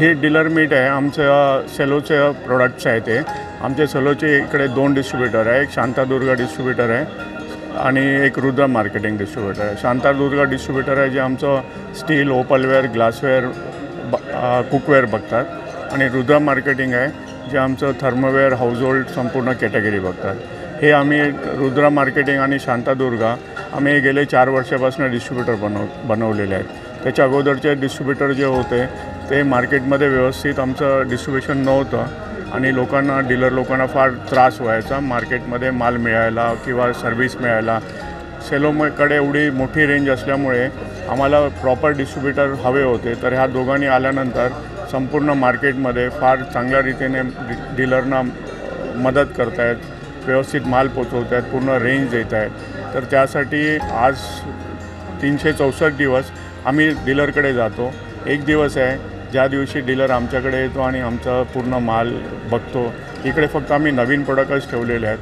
हे डीलर मीट आहे, आमचं सेलोचे प्रोडक्ट्स आहे ते. आमचे सेलोचे इकडे 2 डिस्ट्रीब्युटर आहे, एक शांतादुर्गा डिस्ट्रीब्युटर आहे आणि एक रुद्रा मार्केटिंग डिस्ट्रीब्युटर आहे. शांतादुर्गा डिस्ट्रीब्युटर आहे जे आमचं स्टील, ओपलवेअर, ग्लासवेअर, कुकवेअर बघतात, आणि रुद्रा मार्केटिंग आहे जे आमचं थर्मोवेअर, हाऊसहोल्ड संपूर्ण कॅटेगरी बघतात. हे आम्ही रुद्रा मार्केटिंग आणि शांतादुर्गा आम्ही गेले 4 वर्षापासून डिस्ट्रीब्युटर बनवलेले आहेत. त्याच्या अगोदरचे डिस्ट्रीब्युटर जे होते ते मार्केटमध्ये व्यवस्थित आमचं डिस्ट्रीब्युशन नव्हतं आणि लोकांना, डीलर लोकांना फार त्रास व्हायचा मार्केटमध्ये माल मिळायला किंवा सर्व्हिस मिळायला. सेलोकडे एवढी मोठी रेंज असल्यामुळे आम्हाला प्रॉपर डिस्ट्रीब्युटर हवे होते. तर ह्या दोघांनी आल्यानंतर संपूर्ण मार्केटमध्ये फार चांगल्या रीतीने डीलरना मदत करतायत, व्यवस्थित माल पोचवत आहेत, पूर्ण रेंज देत आहेत. तर त्यासाठी आज 364 दिवस आम्ही डीलरकडे जातो. एक दिवस आहे ज्या दिवशी डीलर आमच्याकडे येतो आणि आमचा पूर्ण माल बघतो. इकडे फक्त आम्ही नवीन प्रोडक्टच ठेवलेले आहेत.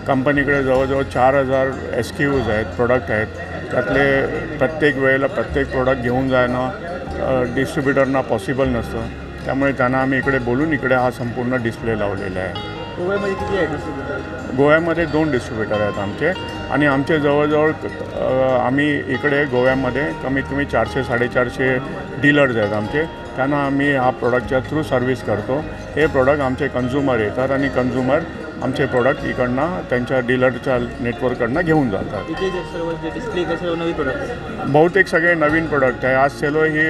कंपनीकडे जवळजवळ 4000 SKUs आहेत, प्रोडक्ट आहेत. त्यातले प्रत्येक वेळेला प्रत्येक प्रोडक्ट घेऊन जाणं डिस्ट्रीब्युटरना पॉसिबल नसतं, त्यामुळे त्यांना आम्ही इकडे बोलून इकडे हा संपूर्ण डिस्प्ले लावलेला आहे. गोव्यामध्ये किती आहे डिस्ट्रीब्युटर? गोव्यामध्ये 2 डिस्ट्रीब्युटर आहेत आमचे, आणि आमचे जवळजवळ आम्ही इकडे गोव्यामध्ये कमीत कमी 400-450 डीलर्स आहेत आमचे. त्यांना आम्ही हा प्रोडक्टच्या थ्रू सर्व्हिस करतो. हे प्रोडक्ट आमचे कन्झ्युमर येतात आणि कन्झ्युमर आमचे प्रोडक्ट इकडनं त्यांच्या डीलरच्या नेटवर्ककडनं घेऊन जातात. बहुतेक सगळे नवीन प्रोडक्ट आहे. आज सेलो ही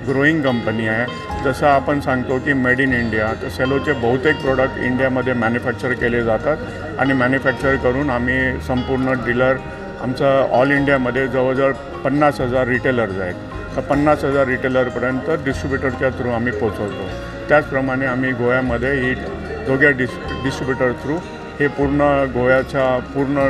ग्रोईंग कंपनी आहे. जसं आपण सांगतो की मेड इन इंडिया, तर सेलोचे बहुतेक प्रोडक्ट इंडियामध्ये मॅन्युफॅक्चर केले जातात आणि मॅन्युफॅक्चर करून आम्ही संपूर्ण डीलर, आमचं ऑल इंडियामध्ये जवळजवळ 50,000 रिटेलर्स आहेत, तर 50,000 रिटेलरपर्यंत डिस्ट्रीब्युटरच्या थ्रू आम्ही पोचवतो. त्याचप्रमाणे आम्ही गोव्यामध्ये ही दोघ्या डिस्ट्रीब्युटर थ्रू हे पूर्ण गोव्याच्या पूर्ण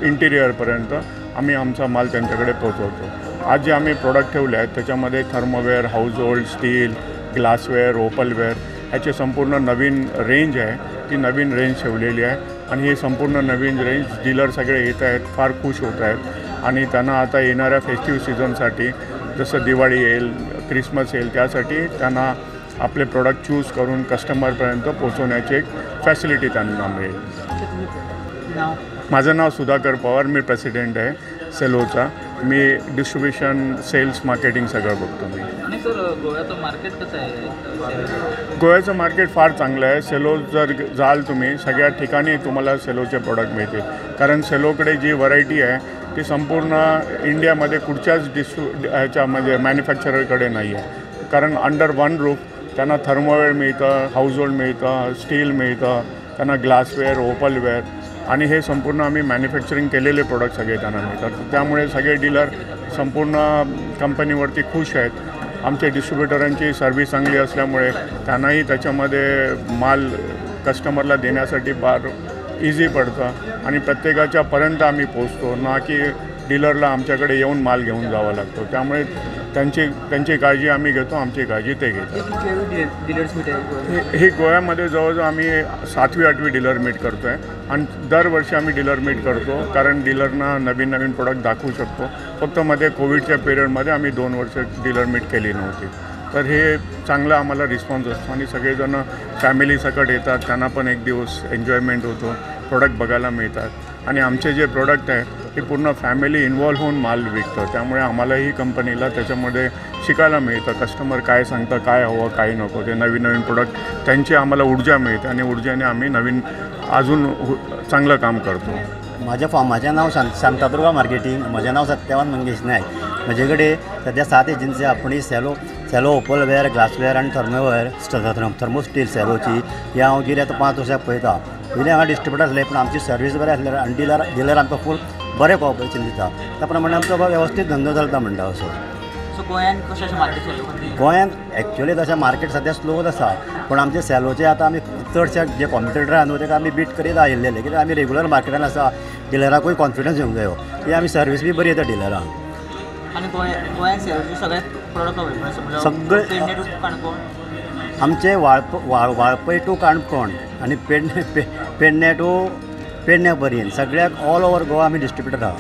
इंटिरियरपर्यंत आम्ही आमचा माल त्यांच्याकडे पोचवतो. आज जे आम्ही प्रोडक्ट ठेवले आहेत त्याच्यामध्ये thermoware, household, steel, glassware, opalware ह्याची संपूर्ण नवीन रेंज आहे. ती नवीन रेंज ठेवलेली आहे आणि ही संपूर्ण नवीन रेंज डीलर सगळे येत आहेत, फार खुश होत आहेत. आणि त्यांना आता येणाऱ्या फेस्टिव्ह सीझनसाठी, जसं दिवाळी येईल, क्रिसमस येईल, त्यासाठी त्यांना आपले प्रोडक्ट चूज करून कस्टमरपर्यंत पोचवण्याची एक फॅसिलिटी त्यांना मिळेल. माझं नाव सुधाकर पवार, मी प्रेसिडेंट आहे सेलोचा. मी डिस्ट्रीब्युशन, सेल्स, मार्केटिंग सगळं बघतो मी. आणि सर, गोव्याचं मार्केट कसं आहे? गोव्याचं मार्केट फार चांगलं आहे. सेलो जर जाल तुम्ही सगळ्या ठिकाणी तुम्हाला सेलोचे प्रोडक्ट मिळतील, कारण सेलोकडे जी व्हरायटी आहे ती संपूर्ण इंडियामध्ये कुठच्याच ह्याच्या म्हणजे मॅन्युफॅक्चररकडे नाही आहे. कारण अंडर वन रूफ त्यांना थर्मोवेअर मिळतं, हाऊसहोल्ड मिळतं, स्टील मिळतं, त्यांना ग्लासवेअर, ओपलवेअर, आणि हे संपूर्ण आम्ही मॅन्युफॅक्चरिंग केलेले प्रोडक्ट सगळे त्यांना मिळतात. त्यामुळे सगळे डीलर संपूर्ण कंपनीवरती खुश आहेत. आमचे डिस्ट्रीब्युटरांची सर्व्हिस चांगली असल्यामुळे त्यांनाही त्याच्यामध्ये माल कस्टमरला देण्यासाठी फार इझी पडतं आणि प्रत्येकाच्यापर्यंत आम्ही पोचतो, ना की डीलरला आमच्याकडे येऊन माल घेऊन जावा लागतो. त्यामुळे त्यांची काळजी आम्ही घेतो, आमची काळजी ते घेतात. ही गोव्यामध्ये जवळजवळ आम्ही 7वी 8वी डीलर मीट करतो आहे आणि दरवर्षी आम्ही डीलर मीट करतो, कारण डीलरना नवीन नवीन प्रोडक्ट दाखवू शकतो. फक्त मध्ये कोविडच्या पिरियडमध्ये आम्ही 2 वर्ष डीलर मीट केली नव्हती. तर हे चांगलं आम्हाला रिस्पॉन्स असतो आणि सगळेजणं फॅमिलीसकट येतात, त्यांना पण एक दिवस एन्जॉयमेंट होतो, प्रोडक्ट बघायला मिळतात. आणि आमचे जे प्रोडक्ट आहे ते पूर्ण फॅमिली इन्वॉल्व्ह होऊन माल विकतं, त्यामुळे आम्हालाही कंपनीला त्याच्यामध्ये शिकायला मिळतं. कस्टमर काय सांगतं, काय हवं, काय नको, ते नवीन नवीन प्रोडक्ट त्यांची आम्हाला ऊर्जा मिळते आणि ऊर्जेने आम्ही नवीन अजून चांगलं काम करतो. माझ्या फार्माचें नांव शांतादुर्गा मार्केटिंग. म्हजें नांव सत्यवान मंगेश नायक. म्हजे कडेन सद्या 7 एजन्सी आहा, पूण ही सेलो ओपलवेअर, ग्लासवेअर आनी थर्मोवेअर, थर्मो स्टील सेलोची ही हांव गेली आतां 5 वर्सां पळयता. पयलीं हांगा डिस्ट्रिब्युटर आसले, पूण आमची सर्वीस बरी आसली आनी डिलर आमकां फूल बरें कॉपरेशन दिता, त्या प्रमाणे आमचो वेवस्थीत धंदो चलता म्हणटा असो. गोंयांत कशें अशें मार्केट सेलो? गोंयांत एक्चुअली तशें मार्केट सद्या स्लोच आसा, पूण आमचे सेलोचे आतां आमी चडशे जे कॉम्पिटिटर आहा न्हू तेका आमी बीट करीत आयिल्ले, कित्याक आमी रेगुलर मार्केटान आसा, डिलराकूय कॉन्फिडन्स येवंक जायो की आमी सर्वीस बी बरी येता डिलरांक. आनी गोंयांत सेलोचे सगळे प्रोडक्ट अवेलेबल सगळे आमचे वाळपय टू काणकोण आनी पेडणे टू पेडण्या पर्यंत सगळ्याक ऑल ओवर गोवा आमी डिस्ट्रिब्युटर आहा.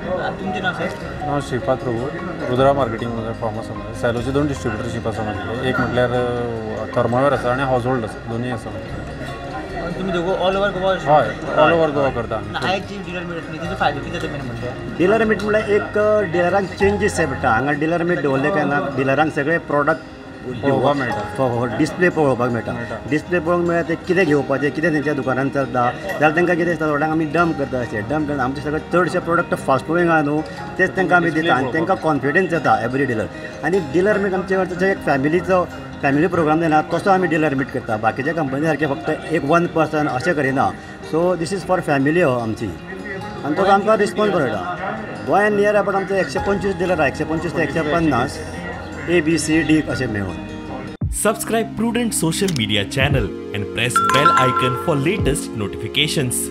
तुमचें नांव सर? हांव श्रीपाद प्रभू, रुद्रा मार्केटींग फॉर्म आसा. सेलोचे 2 डिस्ट्रिब्युटरशीप आसा म्हजे. एक म्हटल्यार थर्मोवेर आसा आनी हावज होल्ड आसा, दोनूय आसा. तुमी दोगो ऑल ओवर गोवा? हय, ऑल ओवर गोवा करता. आयज जी डिलर मीट तेजो फायदो कितें जाता मेन म्हणल्यार? डिलर मीट म्हळ्यार एक डिलरांक चेंजीस पडटा. हांगा डिलर मीट दवरले काय ना डिलरांक सगळे प्रोडक्ट पळोवपाक मेळटा, डिस्प्ले पळोवपाक मेळटा. डिस्प्ले पळोवंक मेळटा, ते कितें घेवपाचें, कितें तेंच्या दुकानान चलता. जाल्यार तांकां कितें दिसता, थोड्यांक आमी डंप करता अशें डंप करता. आमचे सगळे चडशे प्रोडक्ट फास्ट मुवींग आहा न्हू, तेच तांकां आमी दिता आनी तांकां कॉन्फिडन्स येता एवरी डिलर. आनी डिलर मीट आमचे कडेन एक फॅमिलीचो फॅमिली प्रोग्राम जायना तसो आमी डिलर मीट करता. बाकीच्या कंपनी सारके फक्त एक वन पर्सन अशें करिना. So this is for family हो आमची आनी तो आमकां रिस्पॉन्स बरो मेळटा. गोंयान नियर अबाउट आमचे 125 डिलर आहा, 125 ते 150 ए बी सी डी अशें मेळून. Subscribe Prudent social media channel and press bell icon for latest notifications.